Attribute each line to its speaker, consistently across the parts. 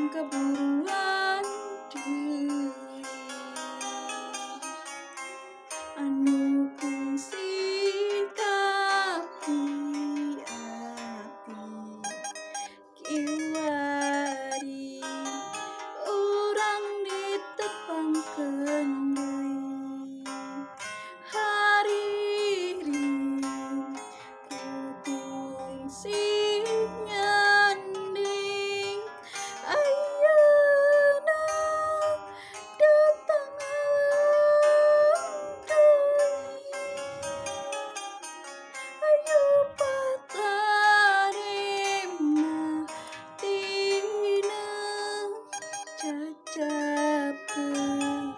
Speaker 1: Kaburuan deui anu kungsi kapi ati kiwari urang ditepangkeun deui hariring ku kungsi nyanding ayeuna datang ngaleng deui hayu patarima tina cacapkeun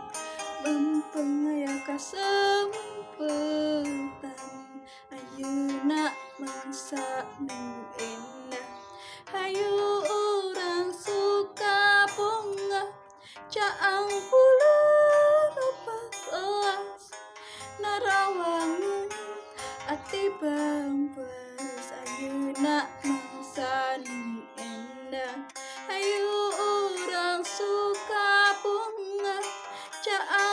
Speaker 1: lempeng aya kasempetan ayeuna mangsa nu endah hayu urang suka bungah caang bulan 14 narawangun ati bangpeus ayeuna mangsa nu endah hayu urang suka bungah caang.